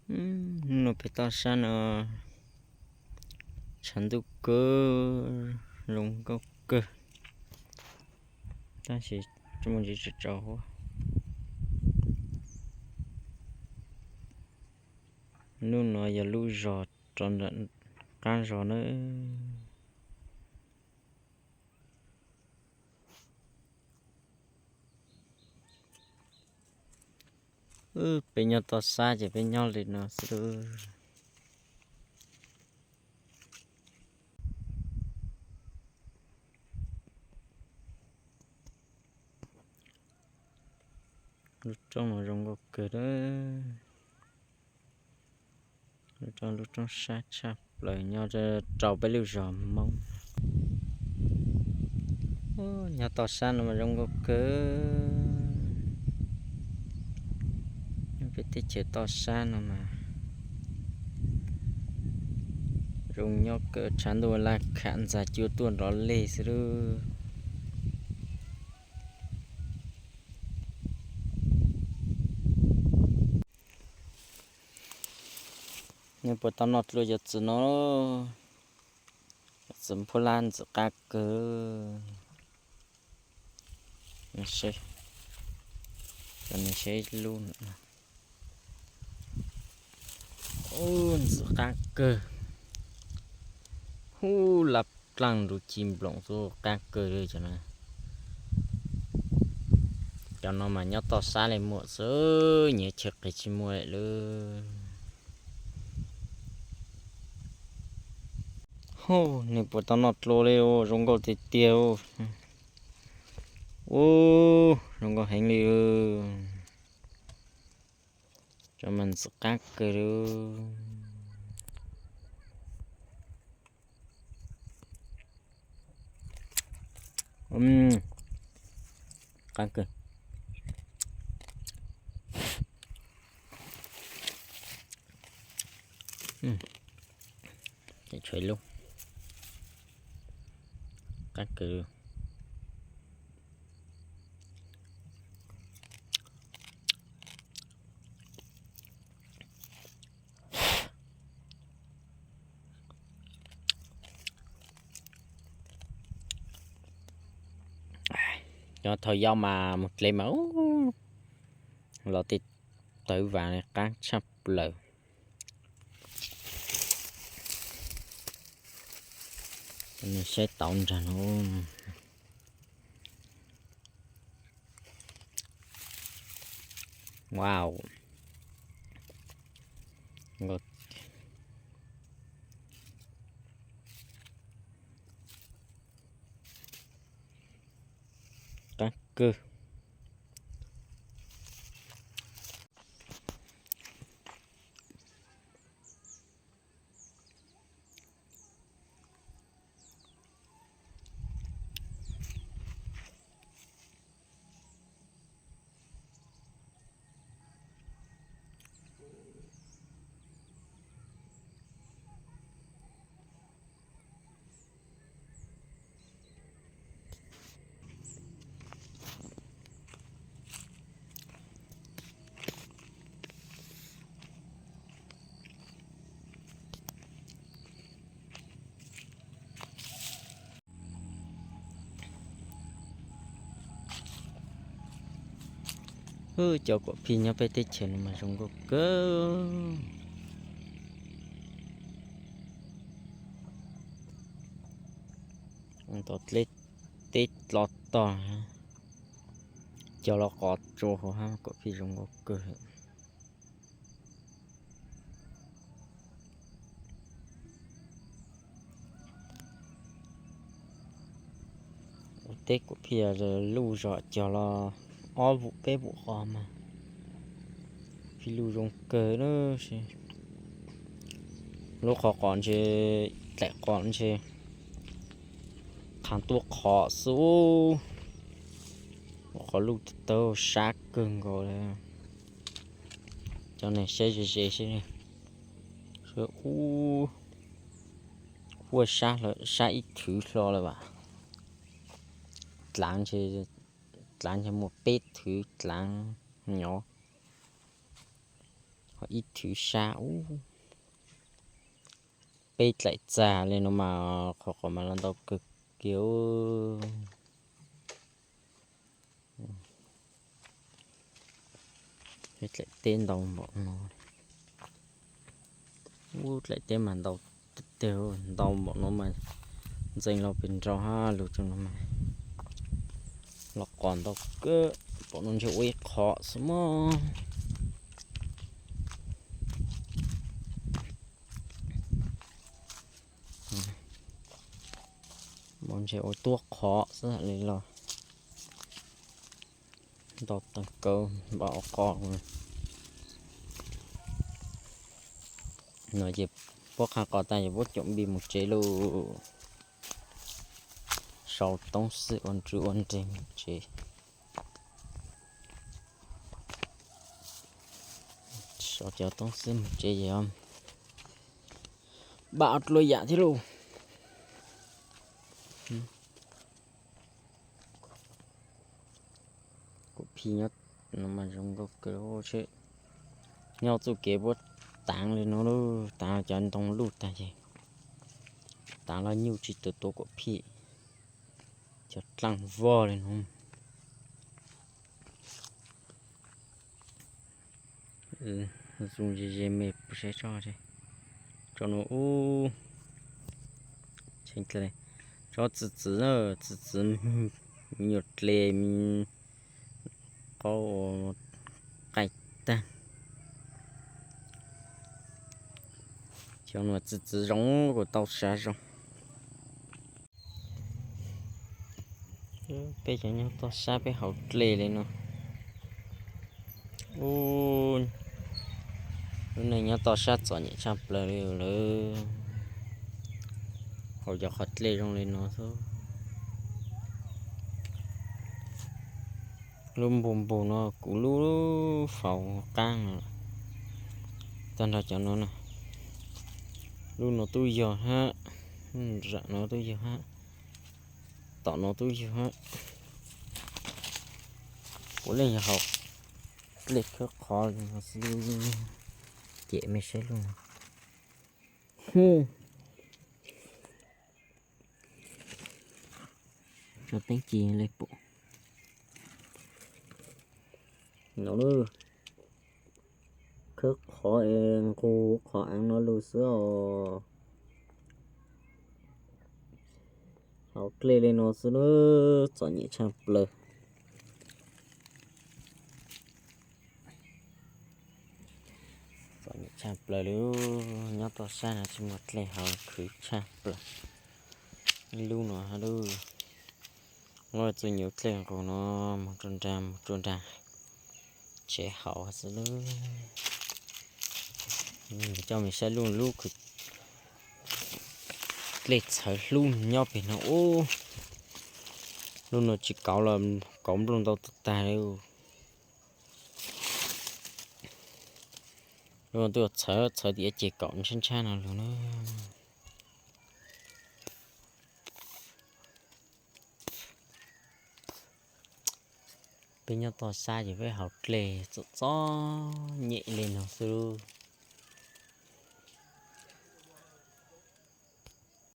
Hnub no pem toj sab no tshav ntuj kawg, zoo nkauj kawg, tab sis tsis muaj ntsis tsaus huab. Hnub no yog lub zos rau nram qab zos na. Wb peb nyob toj sab ces peb nyob li no xwb. Lub roob no zoo nkauj kawg, lub roob, lub roob sab tshaj plaws nyob rau peb lub zos Hmoob. Nyob toj sab no mas zoo nkauj kawg. Nyob peb teb chaws toj sab no mas zoo nyob kawg, tshav ntuj laj kham ntxas cua tuaj nrov leg xwb lub. Nej puas tau noj dlua cov txiv no? Cov txiv nphuab lab ntxim qab kawg. Cov no seb ib lub. Ub, ntxim qab kawg. Ub, laj plaaj nrug ci nploos xwb, qab kawg li cov no. Cov no mas nyob toj sab li muaj xwb, nyias chaw qis tsis muaj lawm. Hu, nej puas tau noj dlua li, zoo nkauj tiag tiag. Ub, zoo nkauj heev li. Cov mas ntxim qab kawg li. Qab kawg. Tshuav ib lub qab kawg. Cov thaum yau mas mus dle mas ub, los tej tawv vas qab tshaj plaws. Saib tauv nrag no. Wow. Qab kawg. Cov kuam phij nyob peb teb chaws no mas zoo nkauj kawg. Tau dleb teb dlo tog, cog los qos tsua hauv hab, kuam phij zoo nkauj kawg. Ua teb kuam phij luj zog cog los ob vum peb vum qos mas phij luj zoo kawg lawm. Lub qhov qos ntshe, daim qos ntshe qhav tuaj qhov xwb. Ua qhov luj tawg sab kawg nkaus li. Cov neeg saib ze ze seb, ub, huaj sab, sab ib thwv hlo lawm as. Dlaav ntshe, dlaav ntshe muaj peb thwv dlaav nyob. Ib thwv sab ub, peb dlaim txag li no mas qhov qhov mas los ntau kawg kiag. Dlaim teb ntau npaum no, ub, dlaim teb mas ntau tiag tiag, ntau npaum no mas ntxeev los pes nrau hab lug rua no mas los qos ntau kawg, npaum no ntshe ua ib qhov xwb mog. Ntshe ua tuab qhov xwb li los ntau tag kawg npaum qos no. Ces puab qha qos tag ces puab caum npis mus tsev lauj. Sau toob xwb ua nrwv ua nreeg mus tsev. Sau cov toob xwb mus tsev ces npaj dlua yam thiab lauj. Kuv phij nyob no mas zoo nkauj kawg, nyob txuj kev puab taav li no lauj, taav cov ntoo luj tag ces taav los nyuj tsis tau tuav kuv phij, cov dlaaj vog li no. Zoo ze ze me puas saib tso, tso no ub, tso txwv txwv, txwv txwv, me nyuam dle, me qaub qaij tag. Cov no txwv txwv zoo, kuv tau sav zoo. Peb cov nyob toj sab peb hauv dlej li no. Ub, lub neej nyob toj sab txom nyem tshaj plaws li lawm. Hauv cov qhov dlej zoo li no xwb. Lub npug npug no kuv lub faus qaab no, tag nrho cov no na. Lub no tub yog hab, zaam no tub yog hab, tom no tub yog hab. Puav leej yog hauv dlej khawb qhov li no xwb. Cem mej saib lub no. Tso teeb ci le pum no. Khawb qhov es nqug qhov aav no lug xwb os. Hauv dlej li no xwb na, txom nyem tshaj plaws. Txom nyem tshaj plaws li, nyob toj sab no tsis muaj dlej hauv, khwv tshaj plaws. Ib lub no hab lub, muab txuj nyuv dlej nqug no mus rua nraag, mus rua nraag tsev hauv xwb lub. Coj mej saib lub, lub khwv dlej txhawv hlub nyob peg no ub. Lub no tsis kauv los kauv nplooj ntau tag tag li. Lub no twb txhawv, txhawv tias ces kaum ntshab ntshab no lug na. Peb nyob toj sab ces peb hauv dlej txom txom nyem li no xwb.